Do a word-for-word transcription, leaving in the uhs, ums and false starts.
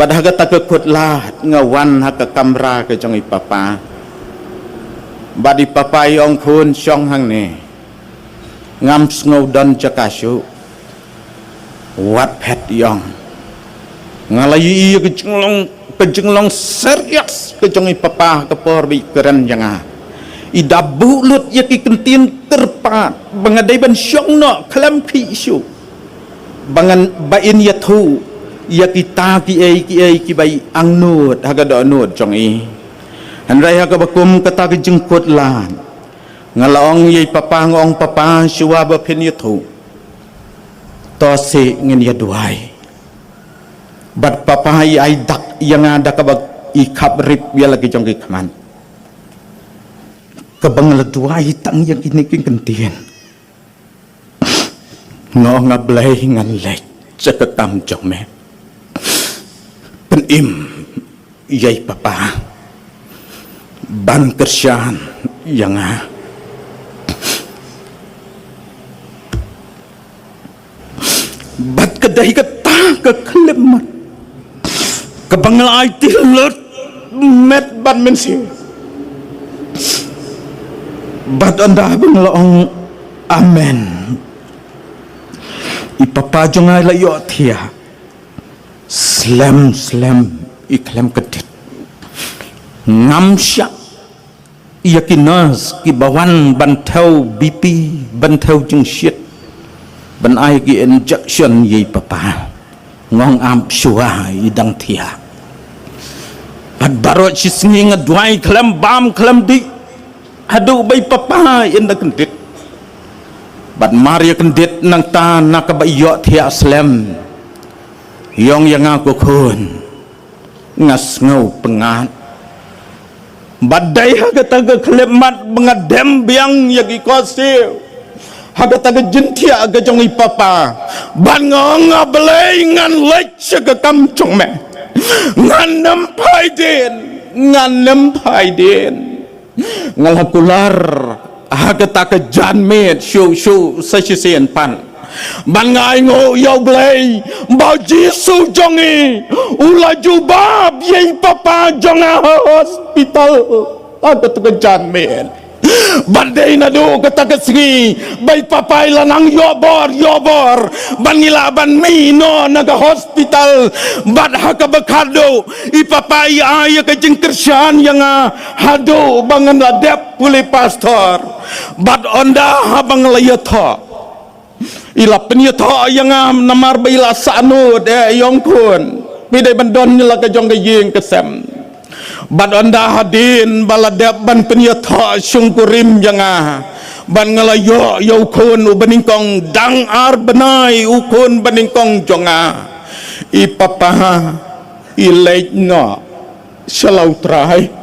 Bad ha kata ka khut lad nga wan ha ka kamra ka jong i papa. Bad i papa i ong, khun, shong hangne. Ngam sngew don jaka shuh. Wat phet, i ong. Nga la ïohi ïa ka jinglong, ka jinglong serious ka jong i papa ha ka por ba i kren ïa nga. I da buh lut ïa ki kyntien kyrpad ba nga dei ban shong noh khlem khih shuh. Ba ngan, ba in ïathuh ïa kita kiei kiei kiba i angnud ha ka dohnud jong i. Hynrei ha kaba kum kata ka jingkhut lad, nga la ong ïa i papa, nga ong, papa, shuwa ba phin ïathuh, to seh ngin ïa duwai. Bad papa i ai dak ïa nga da kaba i khap rip ïa la ki jong ki khmat, kaba nga la duwai tang ïa kine ki kyntien. Nga ong, A Blei, ngan leit sha ka kam jong me. Pynim ïa i papa ban kyrshan ïa nga. Bad ka dei kata ka khyllipmat kaba nga la aiti lut met bad mynsiem. Bad ynda ba nga la ong amen, i papa jong nga i la ïohthiah. Slem slem i khlem kyndit. Ngam shah ïa ki nurse kiba wan ban thew B P, ban thew jingshit, ban ai ki injection ïa i papa. Nga ong, ap, shuwa i dang thiah. Bad baroh shi sngi nga duwai khlem bam khlem dih haduh ba i papa in da kyndit. Bad mar ïa kyndit nangta na kaba ïohthiah slem, i ong ïa nga, ko khun, nga sngew pyngngad. Bad dei ha kata ka khyllipmat ba nga dem biang ïa ki khohsiew ha kata ka jingthiah ka jong i papa. Bad nga ong, A Blei, ngan leit sha ka kam jong me. Ngan nym phai dien, ngan nym phai dien. Nga la kular ha kata ka janmiet shuh shuh sa shisien pat. Bad nga ainguh ïa U Blei ba U Jisu jong ngi u la jubab ïa i papa jong nga ha hospital ha kata ka janmiet. Bad dei naduh kata ka sngi ba i papa i la nang ïoh bor ïoh bor ban ngi lah ban mih noh na ka hospital. Bad ha kaba khatduh i papa i ai ïa ka jingkyrshan ïa nga haduh ba ngan la dep pule pastor. Bad ynda haba nga la ïathoh, i la pynïathoh ïa nga namar ba i la sahnud, eh, i ong, khun, phi dei ban don ïa la ka jong ka ïing ka sem. Bad ynda hadien ba la dep ban pynïathoh shongkurim ïa nga, bad nga la ïoh ïa u khun uba nyngkong dang ar bnai, u khun ba nyngkong jong nga, i papa i leit noh sha la U Trai.